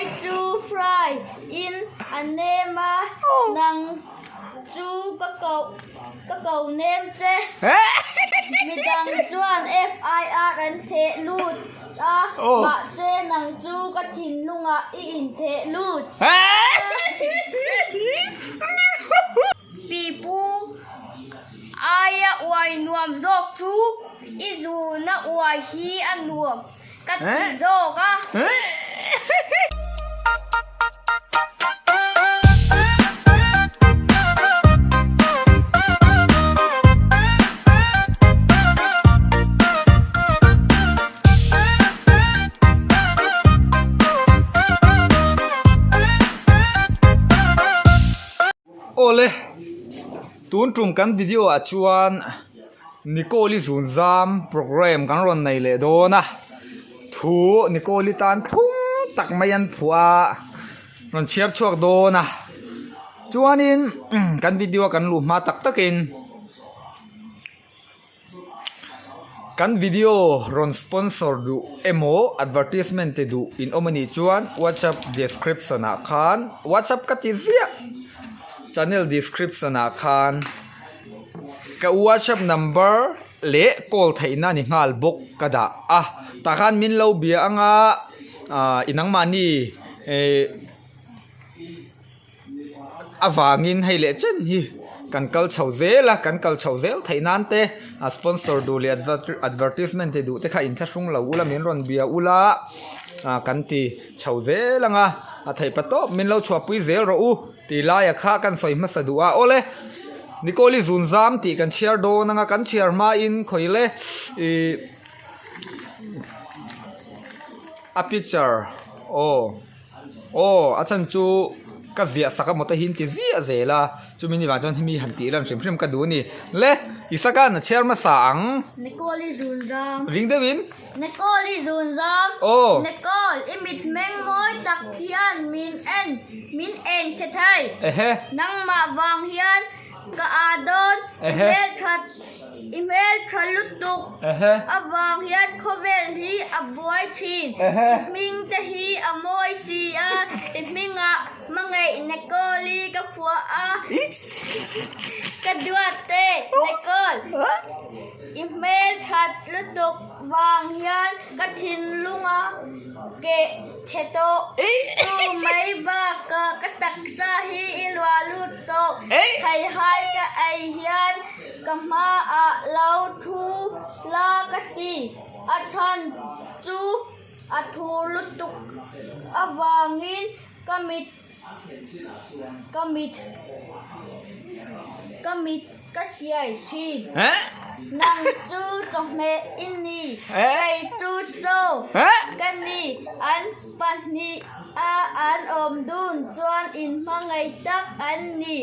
Mai chu fry in a nem a, nang chu ka koh ka ko nem che. Midang chuan FIR an theh lut a, mahse nang chu ka thinlungah i intheh lut. Pipu aia uai nuam zawk chu i zuna uai hi a nuam ka ti zawk a. Awle, tun tum kan video ah chuan Nicole-i zun zam program kan rawn nei leh dawn a, thu Nicole-i tan thlum tak mai an phuah a, rawn chhiar chhuak dawn a, chuanin kan video a kan luh hma tak takin. Kan video rawn sponsor duh emaw advertisement te duh in awm anih chuan whatsapp description ah khan whatsapp ka ti ziah channel description ah khan ka whatsapp number leh call theihna ni nghal bawk ka dah a tah khan min lo bia anga ah i nangmahni eh. Avangin hei leh chen hi kan kal chho zel a, kan kal chho zel theih nan te a sponsor duh leh advertisement te duh te kha inthlahrung lo ula min rawn bia ula ah kan ti chho zel ang a, a theih pa tawp min lo chhuahpui zel rawh u tih laia kha kan sawi hmasa duh a, awle Nicole-i zun zam tih kan chhiar dawn ang a, kan chhiar hmain khawi le ih a picture aw. Aw a chhan chu ka ziah sak emaw te hi an ti ziah zel a chumi ni vang chuan hemi han tih lan hrim hrim ka duh a ni le Isaka na chhiar hmasa ang. Nicole i zun zam. Ring deuh in. Nicole i zun zam. Aw. Nicole i mitmeng mawi tak hian min en min en che thei. Ehe. Nangmah vang hian Ka aa dawn, i hmelthat, i hmeltha lutuk avang hian khawvel hi a buai thin. I hming te hi a mawi si a, i hmingah hmangaih Nicole-i ka phuah a, ka duat te Nicole, i hmelthat lutuk vang hian ka thinlunga keh chhe tawh. Chu mai bakah ka taksa hi i luah lut. Tawk theihai ka ei hian ka hmaah lo thu la ka ti. A chhan chu a thu lutuk avangin ka mit ka mit ka mit ka siai thin. Nang chu chawhmeh i ni, kei chu chaw ka ni. An pahnih a an awm dun chuan inhmangaih tak an ni.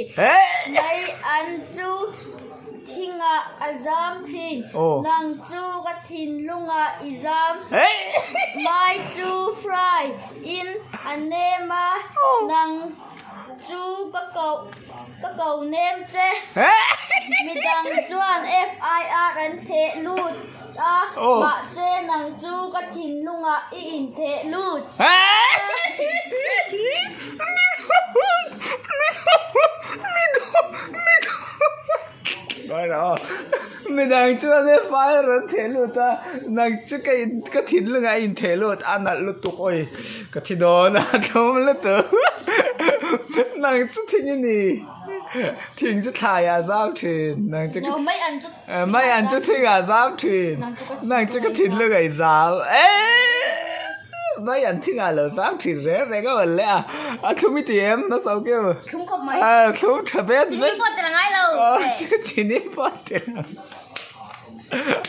Mai an chu thingah a zam thin, nang chu ka thinlungah i zam. Mai chu fry in a nem a, nang chu ka koh ka ko nem che. Midang chuan FIR an theh lut. A, mahse nang chu ka thinlungah i intheh lut. Midang chuan e fire an theh lut a, nang chu ka in ka thinlungah i intheh lut a nalh lutuk awi ka thi dawn a tlawm lutuk nang chu thing i ni thing chu thlaiah a zau thin nang chu ka. Mai an chu thing ah zam thin. Nang chu ka thinlung a i zam. Eeii. Mai an thing ah lo zam thin reng reng a rawn leh a. A thlum i ti em? Na so keu. Thlum khawp mai. A thlum tha bet bet. Chini pawh tel ngai lo. Chini pawh tel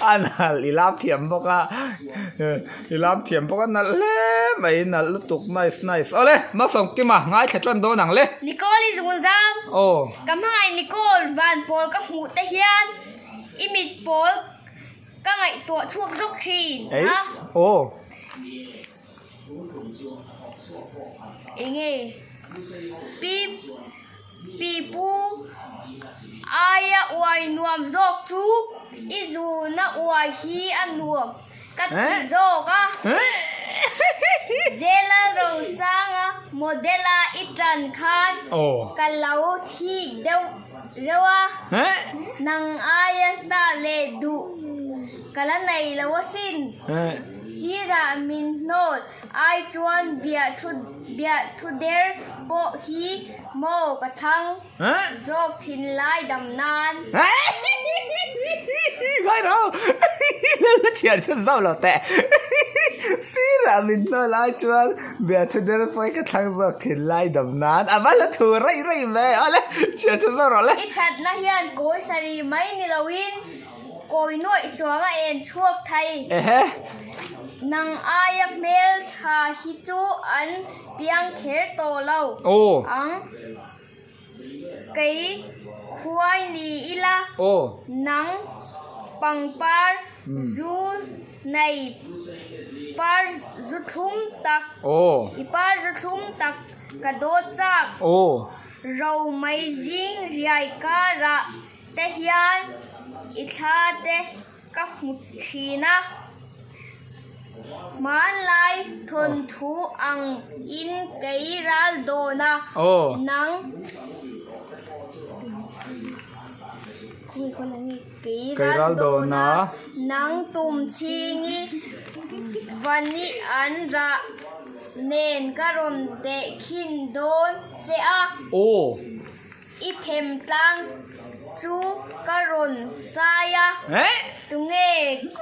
A nalh i lam thiam bawk a. I lam thiam bawk a nalh hle mai nalh lutuk nice nice. Awle Masawmkima ngaithla tan dawn ang le. Nicole i zung zam. Aw. Ka hmangaih Nicole van pawl ka hmuh te hian i mit pawl ka ngaihtuah chhuak zawk thin a. Eiss. Aw. Enge pi pi pu aia uai nuam zawk chu i zuna uai hi a nuam ka ti zawk a. Jelal Rosanga. Model a i tan khan ka lo thik deuh reuh a, nang aia star leh duh ka la nei lo asin. Sirah min hnawl ai chuan biahthu der pawh hi maw ka thang zawk thinlai dam nan. Ngai ro la chhiar chhun zauh lo teh sirah min hnawl ai chuan biahthu der pawh hi ka thlang zawk thinlai dam nan a va la thu raih raih ve awle chhiar chhun zauh rawh le. I thatna hian kawi sarih mai ni loin kawi nuaih chuang a en chhuak thei. Nang aia hmel tha hi chu an piang kher tawh lo ang. Kei khuai ni ila nang pangpar zu nei par zu thlum tak i par zu thlum tak ka dawt chak ro mai zing riai karah te hian i thla te ka hmu thin a, hmanlai thawnthu ang in kei ral dawn a, nang kei ral dawn a, nang tum chhingi vani an rah nen ka rawn tehkhin dawn che a. I them tlang chu ka rawn sai a, tunge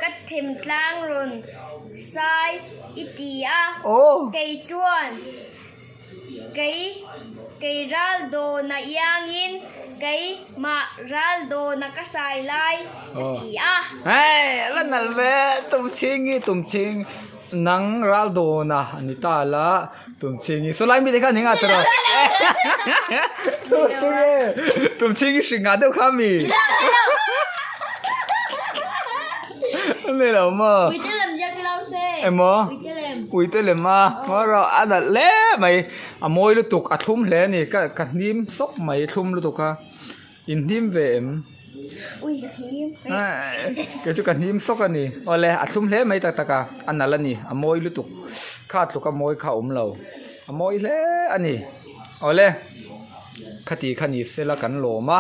ka them tlang rawn sai i ti a, kei chuan kei kei ral dawna iangin kei mah ral dawna ka sai lai a ti a. Hei la nalh ve tumchhingi tumchhing nang ral dawna a ni ta la. Tumchhingi saw lai mite khan eng ah tawrh Tumchhingi hri ngah deuh kha mi Ni lo maw Uite lem ziak ilo se Emaw Uite lem a Ngaw rawh a nalh hle mai a mawi lutuk a thlum hle a ni ka ka hnim sawk mai thlum lutuk a. In hnim ve em? Ui ka hnim. Kei chu ka hnim sawk a ni. Awle a thlum hle mai tak tak a, a nalh a ni, a mawi lutuk. Kha tluk a mawi kha a awm lo, a mawi hle a ni. Awle khati kha ni sela kan lawm a,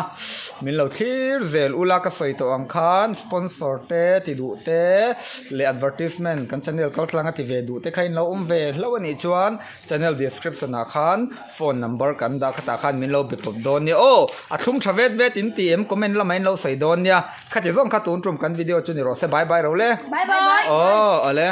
min lo thlir zel ula ka sawi tawh ang khan sponsor te ti duh te leh advertisement kan channel kal tlang a ti ve duh te kha in lo awm ve hlauh a nih chuan channel description ah khan Phone number kan dah khatah khan min lo be pawp dawn nia aw a thlum tha vet vet in ti em comment lamah in lo sawi dawn nia khati zawng kha tun tum kan video chu ni rawh se bye bye ro le Bye bye aw awle.